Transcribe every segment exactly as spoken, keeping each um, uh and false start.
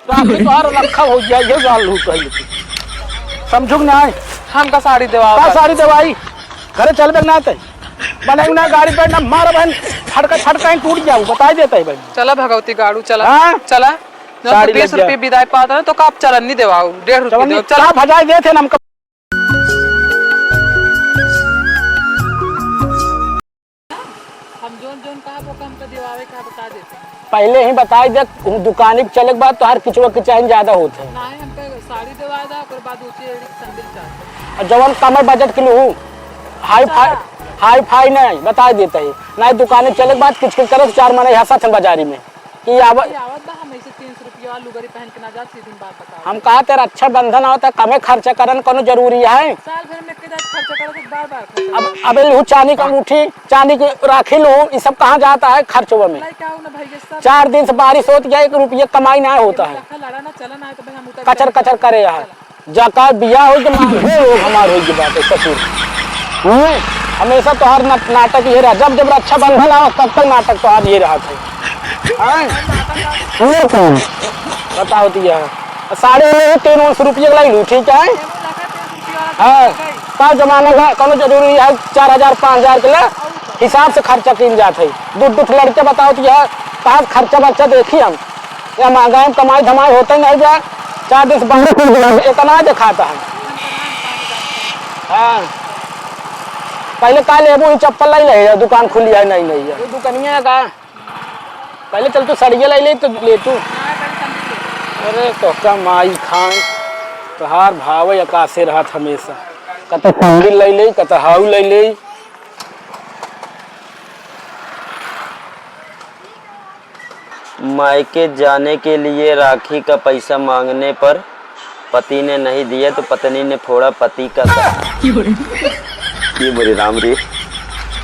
राखी तोहार लखा हो जाए, ये जान लू कहीं। समझू कि नहीं? हमका साड़ी देवाओ का बस। साड़ी देवाई? घरे चलबे ना ते। बने ना गाड़ी पे ना मार बहन, फटका, फटका ही टूट जाऊ, बताई देता है भाई। चला भगवती गाड़ू, चला। हाँ? चला। जब साड़ी तो बीस लग जाए। रुपये बिदाई पाता ना, तो का आप चलन्नी देवाओ, डेढ़ रुपये चलन्नी देवाओ, चला। का भजाई देते ना हमका। हम जौन जौन कहब, ओका हमका दिवावे का बता देते हैं। पहिले ही बताई दे, उ दुकानी के चले के बाद तोहार किचवा के चैन ज्यादा होत है। नाहीं, हमका साड़ी दिवा दा, ओकर बाद ऊँची एड़ी के सैंडल चाही। और जवन कम बजट के लूहू, हाई फाई, अच्छा। हाई फाई नहीं, बताई देते ही। नहीं, दुकानी के चले के बाद किच किच करे, चार मनई हंसत हैं बाजारी में। कि आव-, ये आवत बा, हम ऐसे तीन सौ रुपया लुगरी पहन के ना जात, सीधी बात बताओ। हम कहा, तेरा रक्षाबंधन आवत है, कमे खर्चा करन कोनो जरूरी है? साल भर में एक दांत खर्चा करत है, बार बार खर्चा अब, करत है। अब लूहू चांदी का अंगूठी, चांदी की राखी लूहू, ये सब कहाँ जाता है खर्चवा में? लाई का हो ना भाई, ये सब चार दिन से बारिश होत है, एक रुपया कमाई ना होता है। लखा लड़ा ना, चला ना है तो भाई हम उतर कचर जाएंगे। कचर करे यहाँ। चला। जका बियाह होई के मार, हे लोग हमार होई के बात है ससुर। हम्म, हमेशा तोहार ना-, नाटक ये रहा। जब, जब रक्षाबंधन आवा, तब तक नाटक तोहार ये रहा था। हाँ? ये कौन? बताओ तो यह। साढ़े तीन सौ रुपये लाई लू, ठीक है? हाँ, का जमाना का, कोनो जरूरी है चार हजार, पाँच हजार के लिए हिसाब से खर्चा कीन जात है। दू, दू लड़के बताओ तो यह कहाँ खर्चा बर्चा देखी हम। या महंगाई में कमाई धमाई होते नहीं बा, चार दिन से बाहर खुल गया, इतना दिखाता है। हाँ, पहले का लेबू ही चप्पल नहीं ले, दुकान खुली है नहीं, नहीं है। ये दुकनिया है का? पहले चल तू सड़िया ले ले तो ले तू। अरे तो का माई खान, तोहार भाव अकासे रहत हमेशा, कत सैंडल ले ले, कत हाउ ले ले। मायके जाने के लिए राखी का पैसा मांगने पर पति ने नहीं दिया तो पत्नी ने फोड़ा पति का सर। ये मोरे राम रे,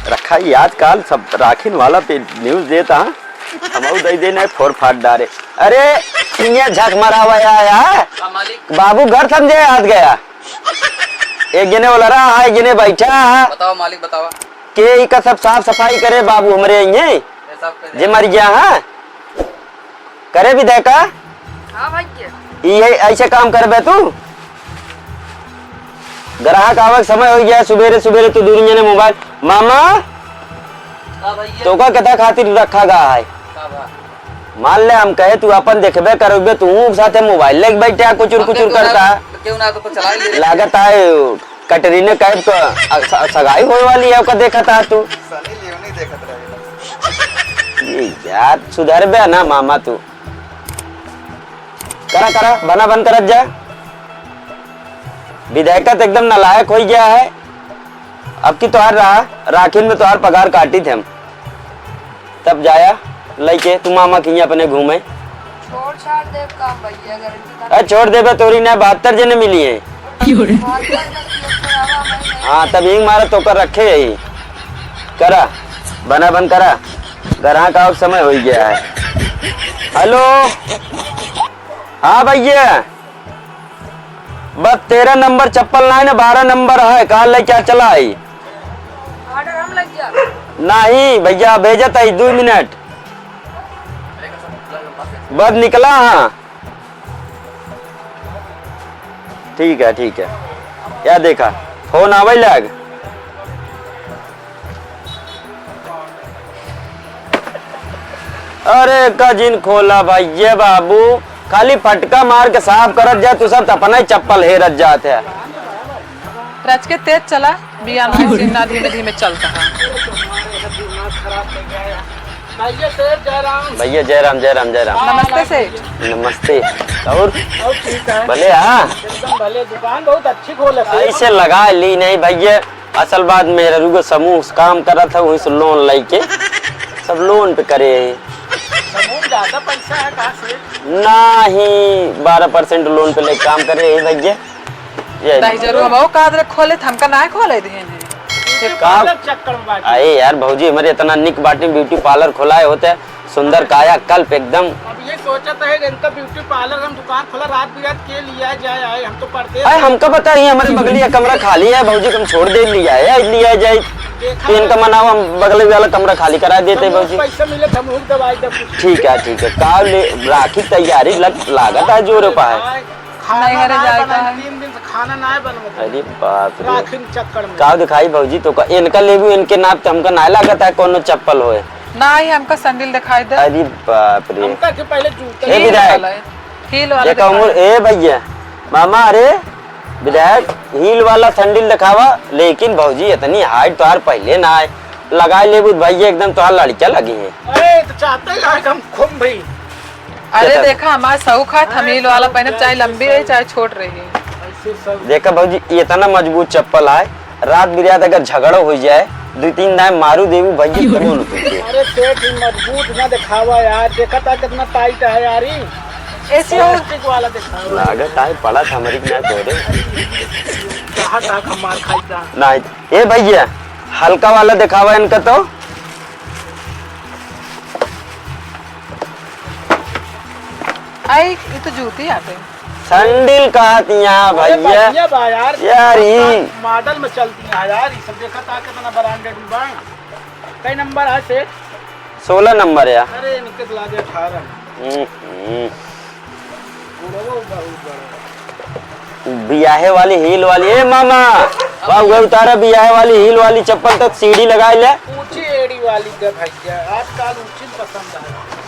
रखा ही आजकल सब राखिन वाला पे न्यूज देता, हम दे देना फोड़ फाड़ डारे। अरे, इन्हें झक मरावा आया, आया। हाँ, मालिक। बाबू घर समझे याद गया। एक जने ओलरा है, एक जने बैठा है। बताओ मालिक, बताओ। के इका सब साफ सफाई करे बाबू हमरे इहे, ये सब करे। जे मर गया है, करे भी देखा। हाँ भैया। ये ऐसे काम करबे तू? ग्राहक आवे के समय हो गया, सुबेरे सुबेरे तू दूर जने मोबाइल, मामा, हाँ भैया। तो का कथा खातिर रखा गा है? का बा? मान ले, हम कहे, तू अपन देखबे करबे, तू साथे मोबाइल लेके बैठे है, कुचुर हम कुचुर केहू ना, करता है। केहू ना तो चला ही ले। लागत है, कटरीना कैफ का, अ, स-, सगाई होए वाली है, ओका देखत है तू। सनी लियोनी देखत रहे। ये यार, सुधरबे ना मामा तू। करा, करा, बना बन करत जा। विधायका तो एकदम नालायक हो गया है। अब की तोहार रहा, राखिन में तोहार पगार काटी थे हम। तब जाया लइके तू मामा के हियाँ अपने घूमे। छोड़ छाड़ देब काम भैया, गारंटी ना। अरे छोड़ देबे, तोरी ना बहत्तर जने मिली हैं। बहत्तर में से एक तो आवा, मैं नहीं। हाँ, तब हिंग मारा तो कर रखे यही। करा, बना बन करा। ग्राहक आवे के समय हो गया है। हेलो, हाँ भैया, बस तेरह नंबर चप्पल ना है ना, बारह नंबर है, कहाँ लेके चला आई? ऑर्डर हम लग गया। नहीं भैया, भेजत है, दो मिनट। बस निकला, हाँ। ठीक है, ठीक है। या देखा, फोन आवे लग। अरे का जिन खोला भाई, ये बाबू खाली फटका मार के साफ करत जाए, तू सब तो अपना ही चप्पल हेरत जात है। रच के तेज चला, बियान मशीन ना धीमे धीमे चलता है। भैया सेठ, जय राम। भैया जय राम, जय राम, जय राम। नमस्ते सेठ। नमस्ते। और? और ठीक है। भले, हाँ? एकदम भले, दुकान बहुत अच्छी खोले सेठ। ऐसे लगा ली नहीं भैया, असल बात मेहरारू के समूह से काम करत है, वहीं से लोन लेके सब लोन पे करे है। समूह में ज्यादा पैसा है का सेठ? नहीं, बारह परसेंट लोन पे लेके काम करे है भैया। ये दही जरूर हम वो कादर खोले थे, हमका ना खोले देन है। का? पार्लर चक्कर में बाटे। अरे यार भौजी, हमरे इतना निक बाटे, ब्यूटी पार्लर खोलाए होते, सुंदर कायाकल्प एकदम। अब ये सोचत है कि इनका ब्यूटी पार्लर हम दुकान खोला, रात बिरात के लिया जाए, आए, हम तो परदेस अरे में। हमका पता ही, हमरे बगलिया कमरा खाली है भौजी, हम छोड़ दे लिया है, लिया जाए। देखा तो इनका है। मनाओ, हम बगले वाला कमरा खाली करा देते हम भौजी। पैसा मिले तो हम दवाई दे कुछ। ठीक है, ठीक है, का ले राखी तैयारी लग, लागत है जोरे पा है। खाना नैहरे ना जाए का बनाए, है। तीन दिन से खाना ना बनवत। अरे बाप रे। राखी के चक्कर में। का दिखाई भौजी तो का, इनका लेबू, इनके नाप तो हमका ना लागत है कोनो चप्पल होए। ना ही हमका सैंडल दिखाई दे। अरे बाप रे। हमका के पहले जूता ए विधायक, वाला है। हील वाला एक दिखाई उम्र, दे। ए भैया, मामा, अरे विधायक, हील वाला सैंडल दिखावा, लेकिन भौजी इतनी हाइट तोहार पहले ना आए। लगाए लेबू तो भैया एकदम तोहार लड़कियां लगी हैं। अरे तो चाहते हैं कि हम खूब भाई। अरे देखा, हमार शौक है, हम हील वाला पहनब, चाहे लंबी रही, चाहे छोट रही। ऐसे सब। देखा भौजी, ये इतना मजबूत चप्पल है, रात बिरात अगर झगड़ो हो जाए, दो तीन दाएं मारू देबू भैया, तबो न टूटे। अरे सेठ, ये मजबूत ना दिखावा यार, देखा था कितना टाइट है यार, ये ऐसे हो। प्लास्टिक वाला दिखावा। लागत है पड़ा था हमारी ना तोरे। कहाँ था हम मार खाई था? नहीं, ए भैया, हल्का वाला दिखावा इनका तो। आई, ये तो जूती आटे। सैंडल कहत यहाँ अरे भैया। बढ़िया बा यार। यार, ई मॉडल में चलती है यार, ये सब देखा था कितना ब्रांडेड में बा। कई नंबर है सेठ? सोलह नंबर है। अरे इनके तो लागे अठारह। हम्म, हम्म। गुणवो बहुत बड़ा। बियाहे वाली हील वाली, ए मामा, वाह, उहे उतारा बियाहे वाली हील वाली चप्पल तक सीढ़ी लगाए ले। ऊंची एड़ी वाली दे भैया, आजकल ऊंची पसंद है।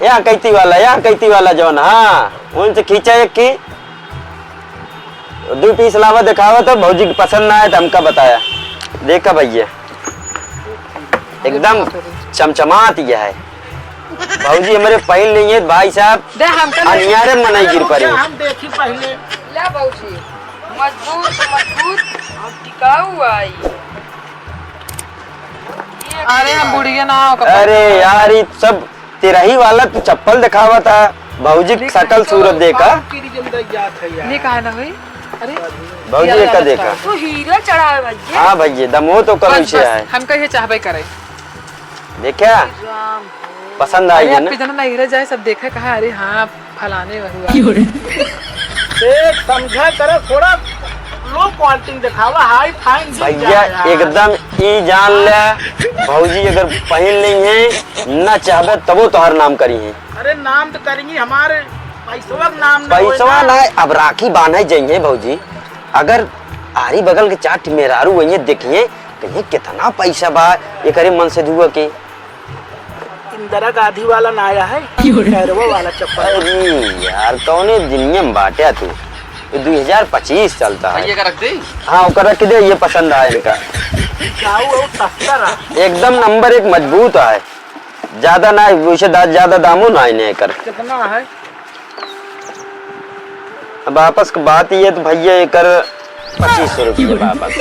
या कैती वाला, या कैती वाला जौन, हाँ, उनसे खींचा एक की, दो पीस लावा दिखावा तो भौजी के पसंद ना आए तो हमका बताया। देखा भैया, एकदम चमचमात यह है। भौजी हमरे पहिन नहीं है भाई साहब, दे हमका नहीं। अनियारे मनई गिर पड़े। हम देखी पहले। ला भौजी, मजबूत, मजबूत और टिकाऊ आई। अरे हम बुढ़िया ना हो, कपड़ा अरे यार, ये सब तेरही वाला तू चप्पल दिखावा था, भौजी की शकल सूरत देखा। नहीं कहा ना हुई। अरे भौजी यार, का देखा। तू हीरा चढ़ावे भैया। हाँ भैया, दमो तो करो बस, इसे बस, है। हम कहिए चाहबे करे। देखा? राम हो। पसंद आई अरे, है ना? आप जना नैहरे जाए, सब देखा, कहा, "अरे हाँ, फलाने वहु आ।" क्यों रे? सेठ, समझा करो, थोड़ा लो क्वालिटी में दिखावा, हाई फाइन जिन भैया, जाए यार। एकदम ई जान ले, भौजी अगर पहिन लेइहैं, ना चाहबे तबो तोहार नाम करिहैं। अरे, नाम तो करेंगी, हमारे पैसवा के नाम ना होए पैसवा ना। ना, अब राखी बांधे जइहैं भौजी, अगर आरी बगल के चार ठे मेहरारू वइहैं देखिहैं, कहिहैं, "कितना पैसा बा एकरे मनसेधुआ के?" इंदिरा गांधी वाला ना आया है, क्यों रे? पैरवा वाला चप्पल। अरे यार, कौने दुनिया में बाट्या तू? ये दुई हजार पच्चीस चलता है। भैया का रख दे? हाँ, ओकर रख दे, ये पसंद आया इनका। जाऊ और सस्ता रहा। एकदम नंबर एक मजबूत है, ज्यादा ना, वैसे दा-, ज्यादा दामो ना है इनकर। कितना है? अब आपस के बात ये तो भैया एकर पच्चीस सौ रुपये बा बस।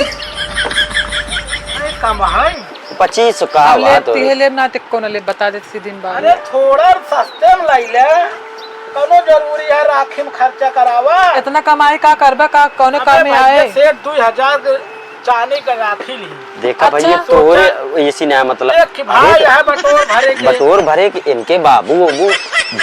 अरे कम है। पच्चीस सौ का अब बात लेब, हो तिहे रही। लेब ना ते कौन लेब, बता देत सीधी बात। अरे थोड़ा सस्ते में लाई ले, कौनो जरूरी है राखी में खर्चा करावा? इतना कमाई का करबा, का कौने अबे काम में भैया आए? सेठ दुई हजार के चांदी का राखी ली। देखा अच्छा। भैया, तोरे ऐसी ना मतलब, एक की भाई अरे तो है बटोर भरे के। बटोर भरे के इनके बाबू ओबू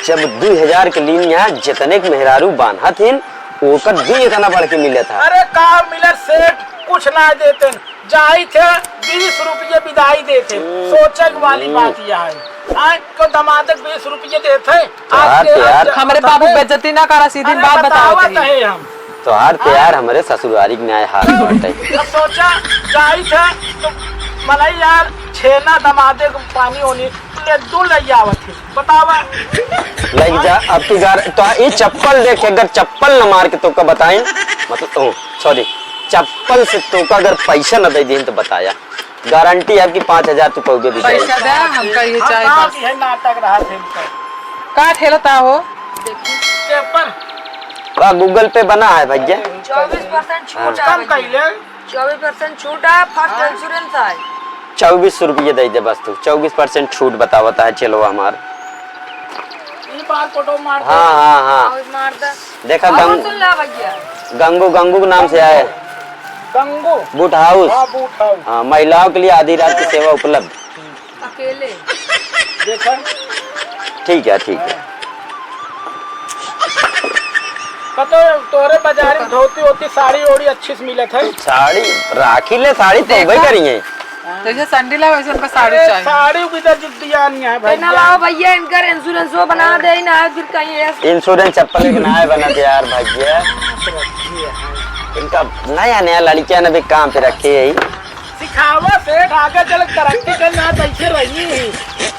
जब दुई हजार के लीन यहाँ जितने के मेहरारू बान्हत हिन, ओकर दुई इतना बढ़ के मिलत है। अरे का मिलत सेठ, कुछ ना देते। जाई थे बीस रुपये विदाई देते। हम्म। सोचे वाली हम्म। बात यह है। आज को दमादक बीस रुपये देते। तोहार आज के, आज प्यार। हमरे बाबू बेइज्जती ना करा, सीधी अरे बात बताओ बतावत तनी। है हम। तोहार प्यार हाँ। हमरे ससुरारी के न्याय हाथ बाटे। अब सोचा, जाई थे तो मलाई यार, छेना दमादे को पानी ओनी लड्डू ले आवत है, बतावा। लग जा, अब की गार-, तो ये चप्पल देख, अगर चप्पल न मार के तोका बताएं, मतलब, ओ, sorry, चप्पल से तोका अगर पैसा न दे दें तो बताया। गारंटी है कि पाँच हजार तू पउबे भी पैसा दे। दे, हमका ये हम चाहे गाँव बस। की है नाटक रहा थे इनका। का ठेलता हो? पेपर। बा, Google Pay बना है भैया। चउबीस परसेंट छूट हाँ। आ कम भैया। कइले। चउबीस परसेंट छूट आ, first हाँ। Insurance आए। चउबीस सौ रुपये दे दे बस तू, चउबीस परसेंट छूट बतावता है, चलो हमार। ये बार फोटो मार दे। हाँ, हाँ, हाँ। और मार दे। देखा और गंग-, सुन ला भैया। गंगू, गंगू के नाम से आए। गंगू। Boot house. हाँ, बूट हाउस। हाँ, महिलाओं के लिए आधी रात की सेवा उपलब्ध। अकेले। देखा? ठीक है, ठीक है। कतो तोरे बाजार में धोती वोती, साड़ी ओड़ी अच्छी से मिलत है? साड़ी राखी ले, साड़ी तो देखा? वही करी है। जैसे सैंडल है, वैसे उनका साड़ी अरे, चाहिए। साड़ी भी तो जुतिया नहीं है भैया। ना लाओ भैया, इनकर इंश्योरेंस वो बना दे ना, फिर कहीं ऐसे। इंश्योरेंस चप्पल के ना है बनत यार भैया। इनका नया नया लड़कियां ने भी काम पे रखे है। सिखावा सेठ, आगे चल के तरक्की करना, तो ऐसे रही।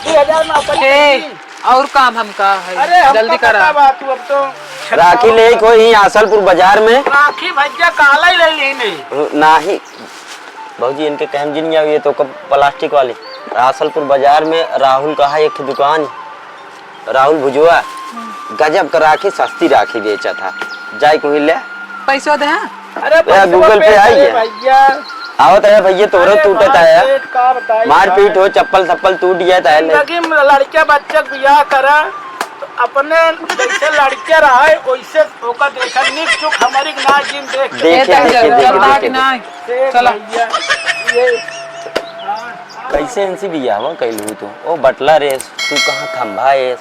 दो हजार में अपन ए, और काम हम का है? अरे, हमको जल्दी करा। पता बा, तू अब तो राखी ले कोई ही आसलपुर बाजार में। राखी भैया काला ही ले ली नहीं। नाही, भौजी, इनके कहम जिन जाओ, ये तो कब प्लास्टिक वाली। आसलपुर बाजार में राहुल का है एक ठे दुकान, राहुल भुजवा, हम्म। गजब का राखी, सस्ती राखी बेचत है। जाए को ले। पैसो दे, हाँ? अरे, भैया, पैसवा Google पे पे आई करे है। भैया। आवत है भैया, तोरो अरे टूटत भाई, है। सेठ का बताई मारपीट भाई। हो, चप्पल सप्पल टूट गया था, ले। जिंदगी में लड़के बच्चे के बियाह करा, तो अपने जैसे लड़के रहे, वैसे ओका देखा, निक चुक हमारी ना जिन देख। देखे, ए, देखे, चल, देखे, चल, देखे। ना। सेठ चला। भैया, ये, हाँ, हाँ। कैसे इनसे बियाह कैलू तू? ओ बटला रे, तू कहाँ खंभा है?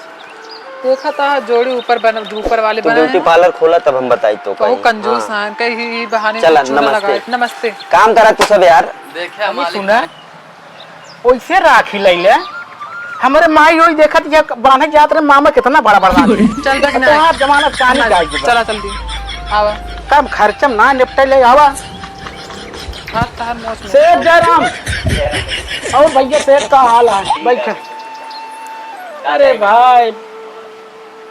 देखा था जोड़ी ऊपर बन-, ऊपर वाले तू बनाए ब्यूटी हैं। पार्लर खोला तब हम बताई तो बहुत कहीं। कंजूस हाँ। हैं, कहीं ही बहाने चला, कुछ ना नमस्ते। लगाए। नमस्ते। काम करा तू सब यार। देखे ये हमारे सुना, ओइसे राखी लैले। हमरे माई ओई देखत ये बान्हे जात रहे, मामा कितना बड़ा बड़ा राखी। चल देख ना। तो आप जमाना चांदी ना, का आइए बा। चला जल्दी। आवा। कम खर्चम ना निपटे ले आवा। हाथ तहार मोच में। सेठ जयराम। और भैया सेठ का हाल है? बैठ। अरे भाई,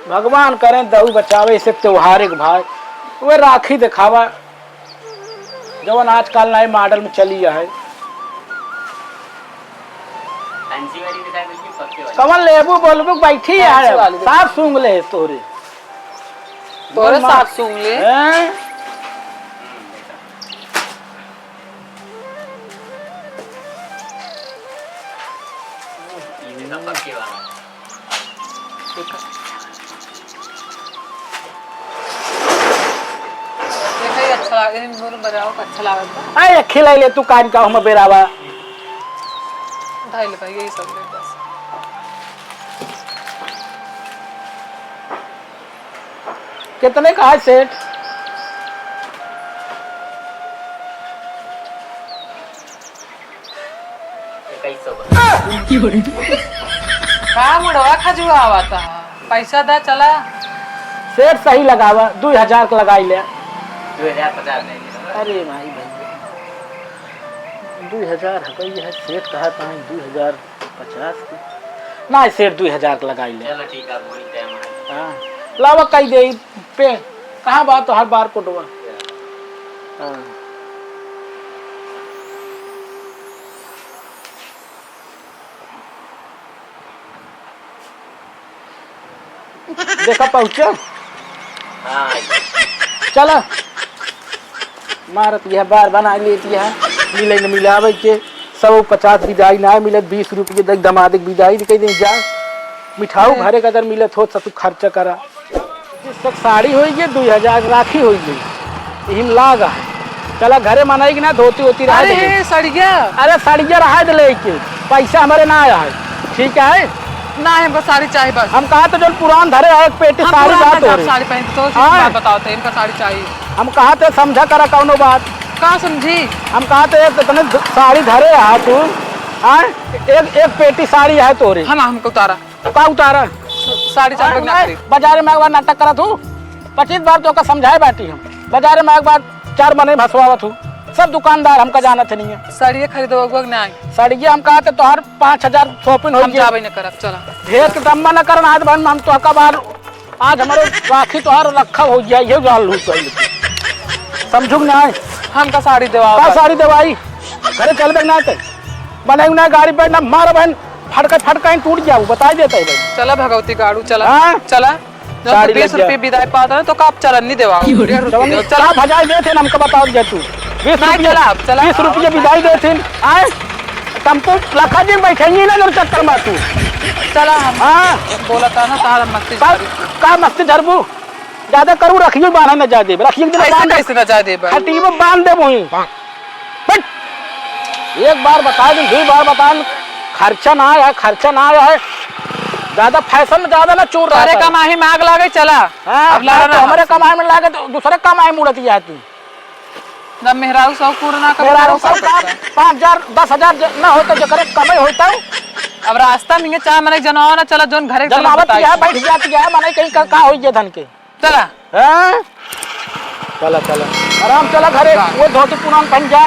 भगवान करें दहू बचावे इसे त्योहार एक भाई। वे राखी दिखावा। जवन आजकल नए मॉडल में चली है। फैंसी वाली दिखाई भैया, पक्के वाली। कवन लेबू बोलबू बैठी है, फैंसी वाली दिखाई। साफ सूंघ ले तोरे। तोरे बोल मार। साफ सूंघ ले। हैं? ये देखा, पक्के वाला। देखा, ये अच्छा लाग-, इन दोनों बनाओ का अच्छा लागत बा। अरे, खिलाई ले तू, कान का हम बेरावा। ढाई ले भाई, यही सब ले बस। कितने का है सेठ? इक्कीस सौ का। का मुड़वा खजुआवा था? पैसा दा चला। सेठ सही लगावा, दो हजार का लगाई ले। दो हजार पचास नहीं देगा। अरे भाई, भाई, दो हजार है, भाई, यह सेठ कहा था, दो हजार पचास की। ना, सेठ दो हजार का लगाई ले। चलो ठीक है, वही टाइम है। हाँ, लावा कही दे। पे, कहाँ बा तोहार बारकोडवा? हाँ। देखा पहुँचा? हाँ। चला। मारत यह बार बना लेत यह। मिले न मिलावे के। सौ पचास बिदाई ना मिले, बीस रुपये देख दमाद के बिदाई कह दे जा। मिठाऊ हैं? घरे का अगर मिलत हो तो तू खर्चा करा। जिस तक साड़ी होई गे, दुई हजार राखी होई गे। इहिम लाग है। चला घरे मनाई कि ना, धोती वोती रहा अरे दे। हे, सड़िया। अरे सड़िया रहा दे लेके, पैसा हमरे ना आया है। ठीक है? ना, हमको साड़ी चाही बस। हम कहा तो जो पुरान धरे है, एक पेटी हम साड़ी पुरान बात ना हो जाब रही। साड़ी पहन के, तो उसी हाँ। बात बताओ तो, इनका साड़ी चाही। हम कहा तो समझा करा कौनो बात। का समझी? हम कहा तो एक इतने ध-, साड़ी धरे है तू, हाँ? एक, एक पेटी साड़ी है तोरे। हम, हमको उतारा। का उतारा? साड़ी चार हाँ, बजे ना नहीं, खरीद। बाजारे में एक बार नाटक करत हूँ, पच्चीस बार तो का समझाए बाटी हम। बाजारे में एक बार चार मने भसवावत हूँ, सब दुकानदार हमका जानत है नहीं है। साड़िए खरीदो, अगुआ के ना आई। साड़िए हम कहा थे तोहर पाँच हजार shopping हो हम गई। जाबे न करब, चला। ढेर के दम्मा न करन, आज बहन हम तो का बार, आज हमारे राखी तोहर रखा हो गया, ये जान लूँ तो। समझू कि नहीं? हमका साड़ी देवाओ का बस। साड़ी देवाई? घरे चलबे ना ते। बने ना गाड़ी बैठ ना मार बहन। फटका, फटका ही टूट गया, वो बताई देता है भाई। चला भगवती गाड़ू, चला। हाँ? चला। जब साड़ी तू बीस लग गया। रुपये बिदाई पाता है, तो का आप चलन नहीं देवा? डेढ़ रुपये चलन देवा, चला। का भजाई देते हैं, हमको बताओ दे तू। बीस नहीं, रुपये, चला, आप चला। बीस रुपये बिदाई देते हैं। आए? तुम तो लखा जी बैठेंगे ना, जब चक्कर में तू। चला, हम हाँ। बोला था ना, तारा मस्ती का, झाड़ी। का मस्ती झरबू? ज्यादा करू, रखियो बांधा ना जाए देबे, रखियो दिन ऐसे बांध दे। कैसे ना जाए देबे? खटीबो बांध दे वहीं। बट एक बार बता दूं, दुइ बार बता दूं, खर्चा ना आया है, खर्चा ना आया है। ज्यादा फैशन में ज्यादा ना चूर रहा अरे था। कमाही में आग लागे, चला। हाँ, अब लड़ा ना ना, हमारे हमसे। कमाई में लागे तो दूसरे कमाई में उड़त जाए तू। जब मेहरारू सब पूरा ना करे, मेहरारू तो सब का का करता? पाँच हजार, दस हजार ज-, ना होता, जेकरे कमाई होता। अब रास्ता में चाहे मने जनवा ना चला, जोन घरे चला जमावत बताई। यह बैठ जाती है, मने कहीं का, का होई जे धन के। चला। हाँ? चला, चला। आराम चला घरे, वो धोती पुरान पहन जा।